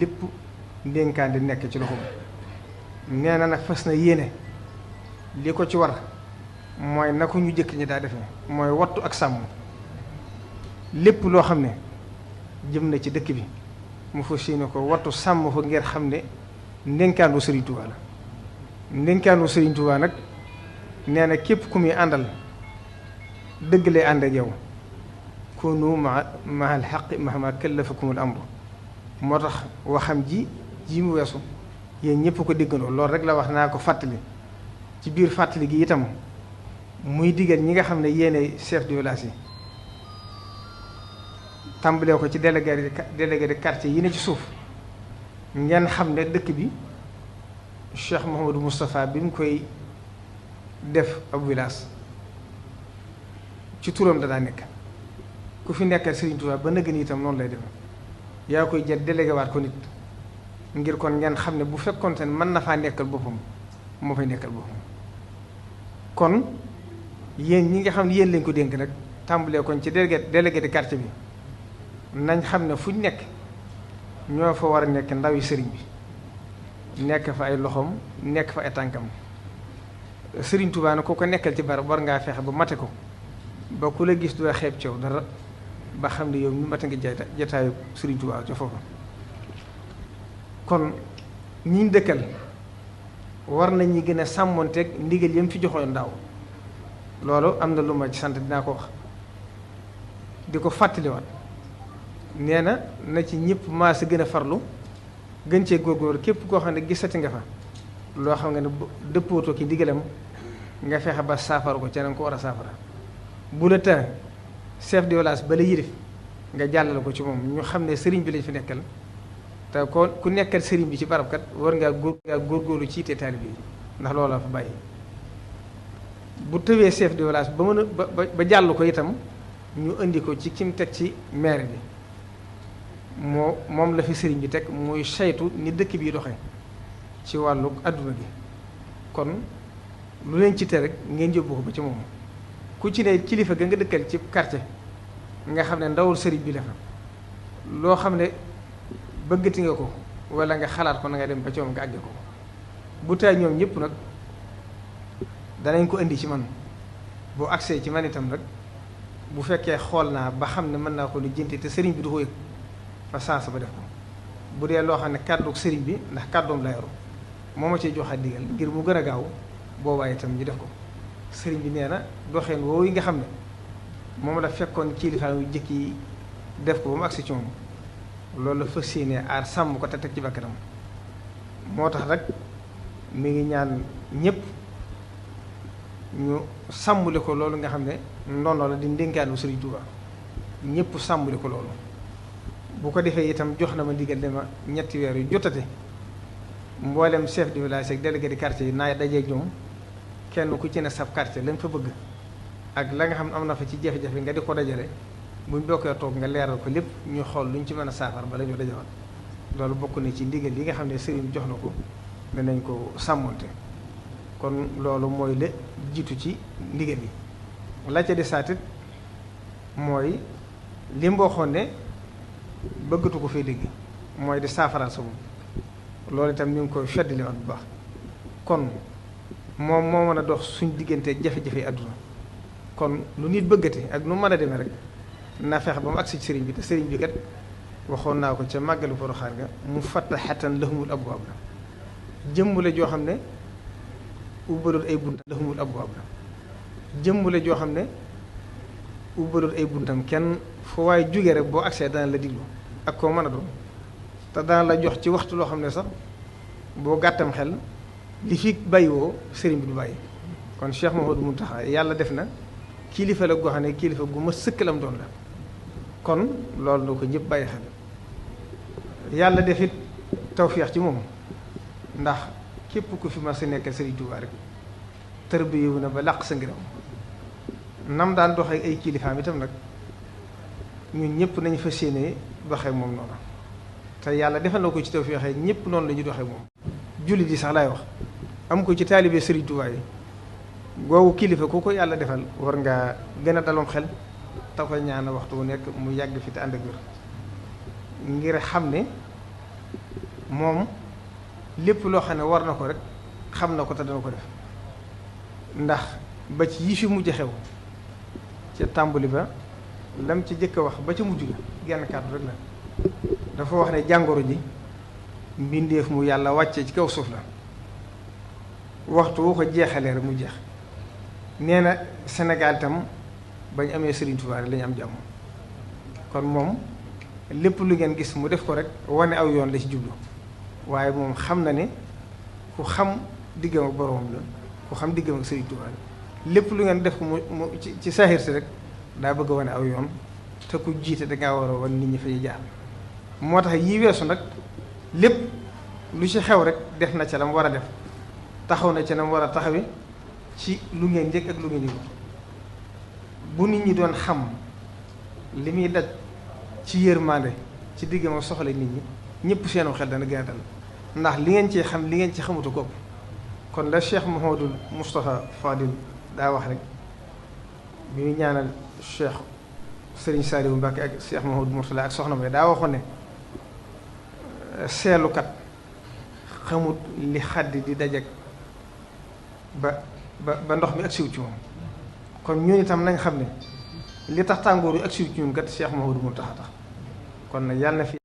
lépp ndénkaan di nekk ci loxoom nee na nag fas na yéene li ko ci war mooy na ko ñu jëkk ñi daa defee mooy wattu ak sàmm lépp loo xam ne jëm na ci dëkk bi mu fas yéene ko wattu sàmm ko ngir xam ne ndénkaanu Sëriñ Tuubaa la ndénkaanu Sëriñ Tuubaa nag nee na képp ku muy àndal dëgg lay ànd ak yow kunu ma al xaqi mahma kallafakumul amru moo tax waxam ji mu weesu yéen ñëpp ko déggandoo loolu rek la wax naa ko fàttali ci biir fàttali gi itam muy digal ñi nga xam ne yéene chef de village yi tàmbalee ko ci délégué de quartier yi ne ci suuf ngeen xam ne dëkk bi Cheikh Mouhamadou Moustapha bi mu koy def ab village ci turam da daa nekk ku fi nekkal Serigne Touba ba nëgg ni itam noonu lay def yaa koy jël délégué waat ko nit ngir kon ngeen xam ne bu fekkoonte ne mën na faa nekkal boppam moo fay nekkal boppam kon yéen ñi nga xam ne yéen lañ ko dénk nag tàmbalee kon ci délégué de quartier bi nañ xam ne fuñ nekk ñoo fa war a nekk ndawi sëriñ bi nekk fa ay loxoom nekk fa ay tànkam Sëriñ Tuubaa nag ku ko nekkal ci barab war ngaa fexe ba mate ko ba ku la gis du la xeeb coow dara ba xam ne yow ñu mate nga jataayu Sëriñ Tuubaa ca foofa kon ñiñ dëkkal war nañu gën a sàmmonteeg ndigal yam fi joxoon daaw loolu am na lu ma ci sant dinaa ko wax di ko fàttaliwaat nee na ci ñëpp maa si gën a farlu gën cee góorgóorlu képp koo xam ne gisati nga fa loo xam nga ne dëppootoo ki ndigalam nga fexe ba saafara ko ca na nga ko war a saafara bu la ta chef de village ba la yilif nga jàllale ko ci moom ñu xam ne sëriñ bi lañ fi nekkal te ko ku nekkal sëriñ bi ci barabkat war ngaa góorgóorlu ci te taalibe bi ndax loolu la fa bàyyi bu tëwee chef de village ba mën a ba jàll ko itam ñu indi ko ci kim teg ci maire bi moom la fi sëriñ bi teg muy saytu ni dëkk bi doxee ci wàllu adduna bi kon lu leen ci te rek ngeen yóbbu ko ba ci moom ku ci ne kilifa ga nga dëkkal ci quartier nga xam ne ndawul sëriñ bi la fa loo xam ne bëggati nga ko wala nga xalaat ko na nga dem ba ci moom nga àgge ko bu taay ñoom ñëpp nag danañ ko indi ci man boo agsee ci man itam nag bu fekkee xool naa ba xam ne mën naa ko lu jënte te sëriñ bi du ko yëg fa sansa ba def ko bu dee loo xam ne kàddu sëriñ bi ndax kàddoom la yoru moo ma ciy joxaat digal ngir mu gën a gaaw boobaa itam ñu def ko sëriñ bi nee na doxeen woowu yi nga xam ne moom la fekkoon kilifa yu jëkk yi def ko ba mu agsi ci moom loolu la fas yéene aar sàmm ko te teg ci bakkanam moo tax rek mi ngi ñaan ñëpp ñu sàmmule ko loolu nga xam ne ndono la di ndénkaanu Sëriñ Tuubaa ñëpp sàmmule ko loolu bu ko defee itam jox na ma ndigal ne ma ñetti weer yu jotate mboolem chef de village ak délégué de quartier yi naa dajeeg ñoom kenn ku ci ne sab quartier lañ fa bëgg ak la nga xam ne am na fa ci jafe-jafe nga di ko dajale buñ bokkee toog nga leeral ko lépp ñu xool luñ ci mën a saafar ba la ñu dajawaat loolu bokk na ci ndigal yi nga xam ne sëriñ bi jox na ko danañ ko sàmmonte kon loolu mooy la jiitu ci ndigal yi la ca di saatit mooy li mu waxoon ne bëggatu ko fay dégg mooy di saafaraal sa bopp loolu itam ñu ngi koy feddliwaat bu baax kon moom moo mën a dox suñ diggante jafe-jafe àdduna kon lu nit bëggate ak nu mën a demee rek na feex ba mu agsi ci sëriñ bi te sëriñ bi kat waxoon naa ko ca màggalu Poroxaan ga mu fattaxatan lahumul abwaab la jëmm la joo xam ne ubbalul ay buntam lahumul abwaab la jëmm la joo xam ne ubbalul ay buntam kenn fu waaye jóge rek boo agsee dana la diglu ak koo mën a doon te dana la jox ci waxtu loo xam ne sax boo gàttam xel li fi bàyyiwoo sëriñ bi du bàyyi kon Cheikh Mouhamadou Mountakha yàlla def na kilifa la goo xam ne kilifa gu ma sëkkalam doon la kon loolu na ko ñëpp bàyyi xel yàlla def it tawfeex ci moom ndax képp ku fi ma sa nekkal Sëriñ Tuubaa rek tërbiyewu na ba làq sa ngiram nam daan doxee ay kilifaam itam nag ñun ñëpp nañu fas yéene doxee moom noonu te yàlla defal na ko ci tawfeex ñëpp noonu la ñu doxee moom. jullit yi sax laay wax am ko ci taalibe Serigne Touba yi googu kilifa ku ko yàlla defal war ngaa gën a daloon xel te ko ñaan waxtu wu nekk mu yàgg fi te ànd ak wér ngir xam ne moom lépp loo xam ne war na ko rek xam na ko te dana ko def ndax ba ci yi fi mujj xew ca tàmbali ba lam ci jëkk a wax ba ca mujj ga genn kàddu rek la dafa wax ne jàngoro ji mbindeef mu yàlla wàcce ci kaw suuf la waxtu woo ko jeexalee rek mu jeex nee na Sénégal itam bañ amee Serigne Touba rek la ñu am jàmm kon moom lépp lu ngeen gis mu def ko rek wane aw yoon la ci jublu waaye moom xam na ne ku xam diggam ak boromam la ku xam diggam ak Serigne Touba la lépp lu ngeen def ko mu ci saaxir si rek daa bëgg a wane aw yoon te ku jiite dangaa war a wan nit ñi fa ñu jaar moo tax yi weesu nag lépp lu ci xew rek def na ca la mu war a def taxaw na ca la mu war a taxawe ci lu ngeen njëkk ak lu ngeen yëgu bu nit ñi doon xam li muy daj ci yërmande ci diggam ak soxla nit ñi ñëpp seenu xel dana gën a dal ndax li ngeen ci xam li ngeen ci xamutu ko kon la Cheikh Mouhamadul Moustapha Fadil daa wax rek bi ñu ñaanal Cheikh Serigne Saliou Mbacké ak Cheikh Mouhamadou Mourtala ak soxna May daa waxoon ne seelukat xamut li xaddi di dajek ba ndox mi ak siw ci moom kon ñun itam nañ xam ne li tax tàngoor yu ak siw ci ñun kat Cheikh Mouhamadou Mourtala tax kon nag yàlla na fi